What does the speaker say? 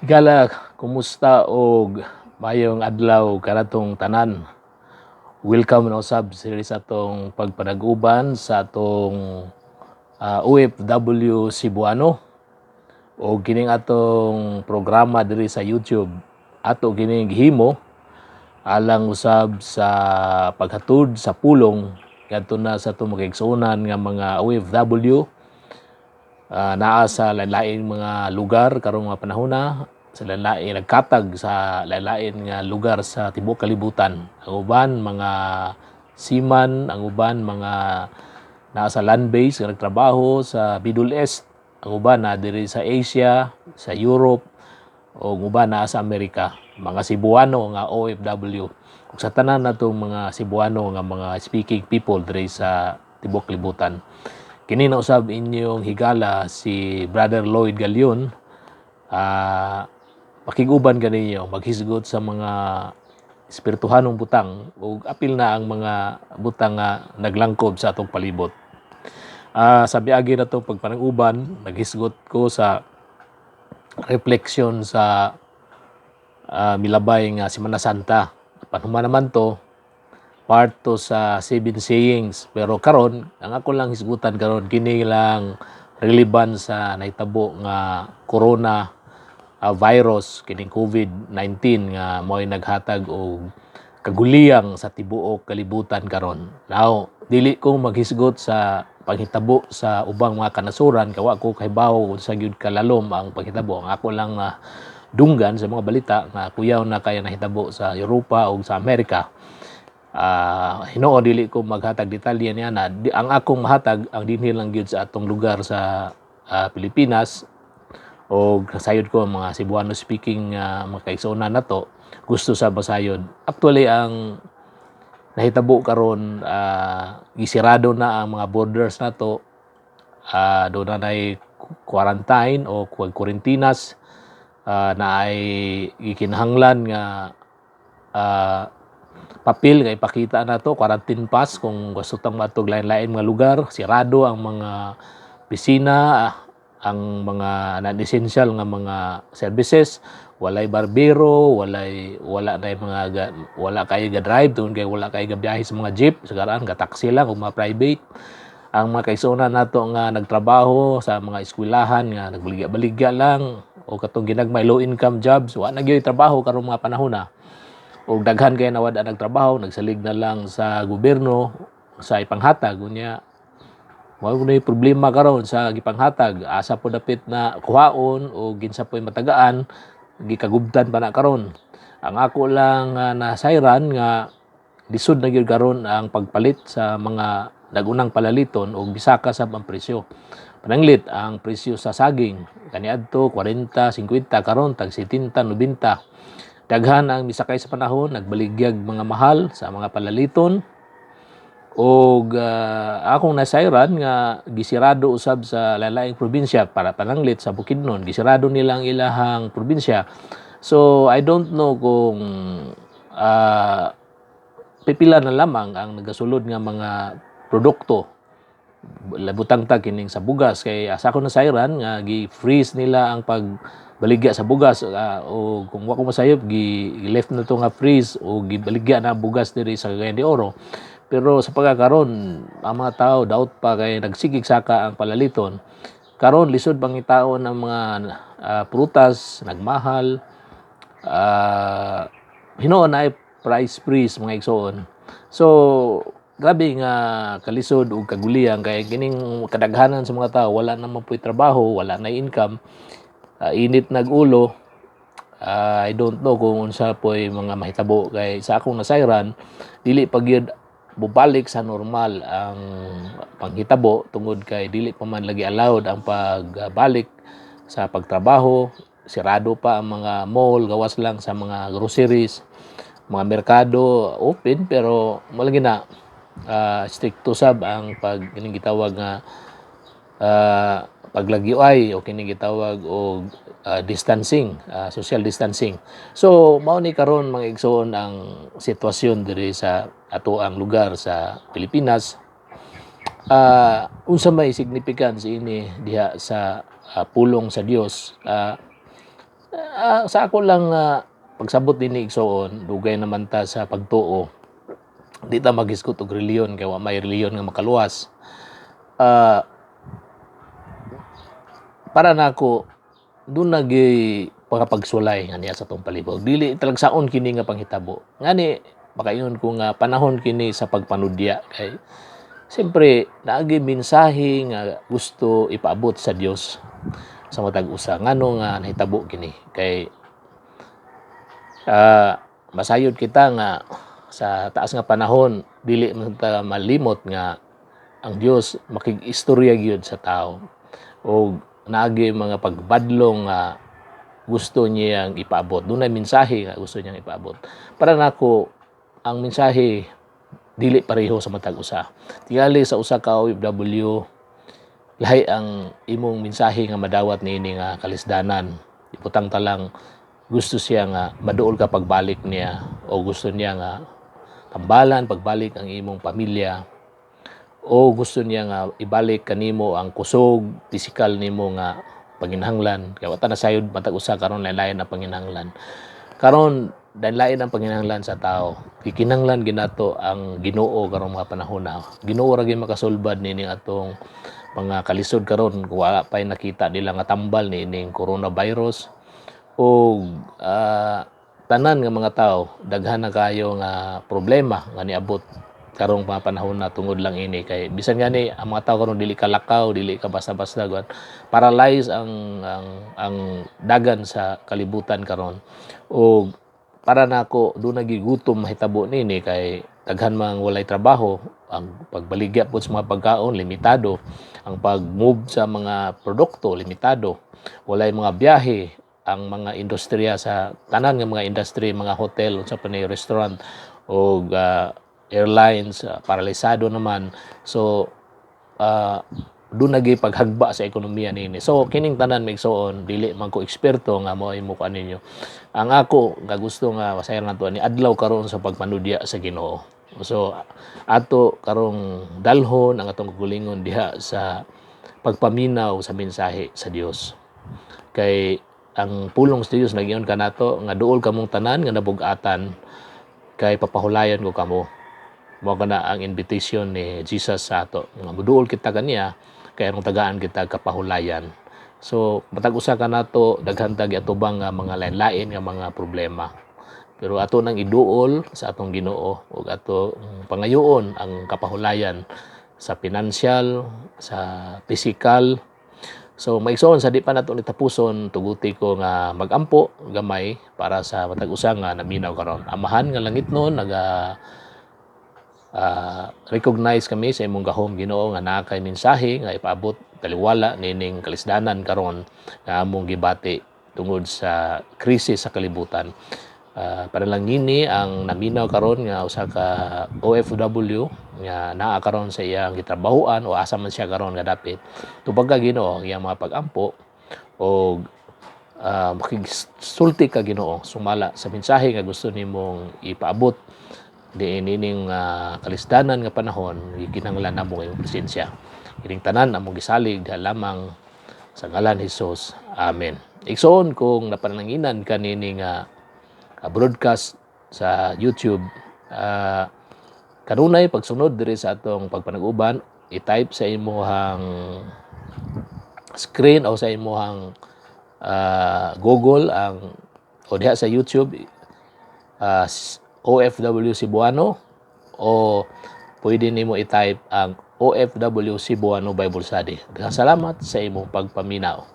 Higala, kumusta og maayong adlaw kanatong tanan. Welcome na usab sa atong pagpanag-uban sa atong OFW Cebuano o kining atong programa diri sa YouTube. Ato kining gihimo alang usab sa paghatod sa pulong ngadto na sa atong mga igsuonan nga mga OFW naa sa lain-laing mga lugar karong mga panahona, sa lain-laing nagkatag sa lain-lain nga lugar sa tibuok kalibutan. Ang uban mga seaman, ang uban mga naa sa land base nga nagtrabaho sa Middle East, ang uban naa diri sa Asia, sa Europe, o ang uban naa sa Amerika. Mga Cebuano nga OFW. Ug sa tanan natong mga Cebuano nga mga speaking people diri sa tibuok kalibutan. Kini na usab inyong higala, si Brother Lloyd Galion. Pakig-uban kaninyo maghisgot sa mga espirituhanong butang ug apil na ang mga butang nga naglangkob sa atong palibot. Sa biagi na itong pagpanag-uban, naghisgot ko sa reflection sa milabay nga Semana Santa. Panuman naman to, part to sa Seven Sayings. Pero karon, ang ako lang hisgutan karon, kini lang relevant sa nahitabo nga corona virus, kining COVID-19 nga mo'y naghatag og kaguliyang sa tibuok kalibutan karon. Now, dili ko maghisgot sa panghitabo sa ubang mga kanasuran kay wa ko kahibaw sa gyud kalalom ang panghitabo. Ang ako lang na dunggan sa mga balita nga kuyaw na kaya nahitabo sa Europa o sa Amerika. Hinuon dili ko maghatag detalye niya na di, ang akong mahatag ang dinhi lang gyud sa atong lugar sa Pilipinas o kasayod ko ang mga Cebuano speaking mga kaigsuonan nato gusto sa basayod. Actually, ang nahitabo karon, gisirado na ang mga borders nato, doon na nay quarantine o quarantinas, na ay gikinahanglan nga papel nga ipakita nato, quarantine pass, kung gusto tang maadtog lain-lain mga lugar. Sirado ang mga pisina, ang mga non-essential nga mga services, walay barbero, walay wala na mga ga, wala kay ga drive tungod kay wala kay gabiyahe sa mga jeep, sagaraan ga taxi lang o mga private. Ang mga kaigsuonan nato nga nagtrabaho sa mga eskwelahan nga nagbaligya-baligya lang o katong ginagmay low income jobs, wa na gyud trabaho karong mga panahon na. Og daghan kay nawad ang nagtrabaho, nagsalig na lang sa gobyerno sa ipanghatag. Unya mao na problema karon sa gipanghatag, asa po dapit na kuhaon o ginsa po'y matagaan, gikagubtan pa na karon. Ang ako lang nasayran nga lisod na gyud karon ang pagpalit sa mga nagunang palaliton og bisaka sa ang presyo. Pananglit ang presyo sa saging kaniadto 40, 50, karon tag 70, 90. Daghan ang misakay sa panahon, nagbaligyag mga mahal sa mga palaliton. Og akong nasayran nga gisirado usab sa lalaing probinsya, para pananglit sa Bukidnon, gisirado nilang ilahang probinsya. So I don't know kung pipila na lamang ang nagasulod nga mga produkto, labutang ta kining sa bugas, kay asa ko nasayran nga gi-freeze nila ang pagbaligya sa bugas, o kung wa ko masayop, gi left na to nga freeze o gibaligya na ang bugas diri sa Cagayan de Oro. Pero sa pagkakaron, ang mga tao daot pa kay nagsigig saka ang palaliton. Karon lisod pangitaon ang mga prutas, nagmahal. Hinuon na ay price freeze, mga igsoon. So grabe nga kalisod ug kaguliyang kay kining kadaghanan sa mga tao wala naman po'y trabaho, wala na income, init nag ulo. I don't know kung unsa po'y mga mahitabo kay sa akong nasayran dili pa gyud bubalik sa normal ang panghitabo tungod kay dili pa man lagi allowed ang pagbalik sa pagtrabaho. Sirado pa ang mga mall, gawas lang sa mga groceries, mga merkado open, pero malagi na stricto sab ang pag kining gitawag nga paglagyoay o kining gitawag og distancing, social distancing. So mao ni karon, mga igsoon, ang sitwasyon diri sa atoang lugar sa Pilipinas. Unsa may significance ini diha sa pulong sa Dios? Sa ako lang pagsabot dinhi, igsoon, dugay naman ta sa pagtuo. Di ta maghisgot og relihiyon kay wa may relihiyon nga makaluwas. Para nako duna gyud pagsulay nga niya sa atong palibot. Dili talagsaon kini nga panghitabo. Ngani makaingon ko nga panahon kini sa pagpanudya kay siyempre naagi mensahe nga gusto ipaabot sa Dios sa matag usa ngano nga nahitabo kini, kay masayod kita nga sa taas nga panahon dili man ta malimot nga ang Dios makig-istorya gyud sa tao og naagi mga pagbadlong nga gusto niyang ipaabot. Dunay mensahe nga gusto niyang ipaabot. Para nako, ang mensahe dili pareho sa matag usa. Tingali sa usa ka OFW, lahi ang imong mensahe nga madawat niini nga kalisdanan. Ibutang ta lang gusto siya nga maduol ka pagbalik niya, o gusto niya nga tambalan pagbalik ang imong pamilya, o gusto niya nga ibalik kanimo ang kusog pisikal nimo nga panginahanglan, kay wa ta nasayod, matag usa karon lain-lain ang panginahanglan. Karon lain-lain ang panginahanglan sa tao. Gikinahanglan ginato ang Ginoo karong mga panahon na. Ginoo ra gyud makasulbad nining atong mga kalisod karon. Wala pay nakita nila nga tambal niining coronavirus og tanan nga mga tao daghan na kayo nga problema nga niabot karong mga panahon na tungod lang ini, kay bisan gani ang mga tao karon dili ka lakaw, dili ka basta-basta kuan, paralyze ang dagan sa kalibutan karon. Og para nako duna gigutom mahitabo nini kay daghan mang walay trabaho, ang pagbaligya pod sa mga pagkaon limitado, ang pag-move sa mga produkto limitado, walay mga biyahe, ang mga industriya, sa tanan nga mga industry, mga hotel, unsa pa ni, restaurant og airlines, paralisado naman. So duna gyud paghagba sa ekonomiya niini. So kining tanan, maigsoon, dili man ko eksperto nga mo mo kuan ninyo. Ang ako nga gusto nga masayan nato ni adlaw karon sa pagpanudya sa Ginoo. So ato karong dalhon ang atong kaugalingon diha sa pagpaminaw sa mensahe sa Dios. Kay ang pulong sa Dios nag-ingon kanato nga duol kamong tanan nga nabug-atan kay papahulayon ko kamo. Mao kana ang invitation ni Jesus sa ato nga moduol kita kaniya kay aron tagaan kita kapahulayan. So matag usa kanato daghan ta giatubang nga mga lain-lain nga mga problema. Pero ato nang iduol sa atong Ginoo ug ato pangayoon ang kapahulayan sa pinansyal, sa pisikal. So maigsoon, sa di pa nato ni tapuson, tuguti ko nga magampo gamay para sa matag usa nga naminaw karon. Amahan nga langitnon, naga recognize kami sa imong gahom, Ginoo, nga naa kay mensahe nga ipaabot taliwala nining kalisdanan karon nga among gibati tungod sa krisis sa kalibutan. Panalangini ang naminaw karon nga usa ka OFW nga naa karon sa iyang gitrabahoan o asa man siya karon nga dapit. Tubag ka, Ginoo, ang iyang mga pag-ampo og makigsulti ka, Ginoo, sumala sa mensahe nga gusto nimong ipaabot diin ining kalisdanan nga panahon. Gikinahanglan namo imong presensya. Kining tanan among gisalig diha lamang sa ngalan ni Jesus. Amen. Igsoon, kung napanalanginan kanini nga broadcast sa YouTube, kanunay pagsunod diri sa atong pagpanag-uban, i-type sa imuhang screen o sa imuhang Google ang o diha sa YouTube, OFW Cebuano, o pwede nimo i-type ang OFW Cebuano Bible Study. Daghang salamat sa imong pagpaminaw.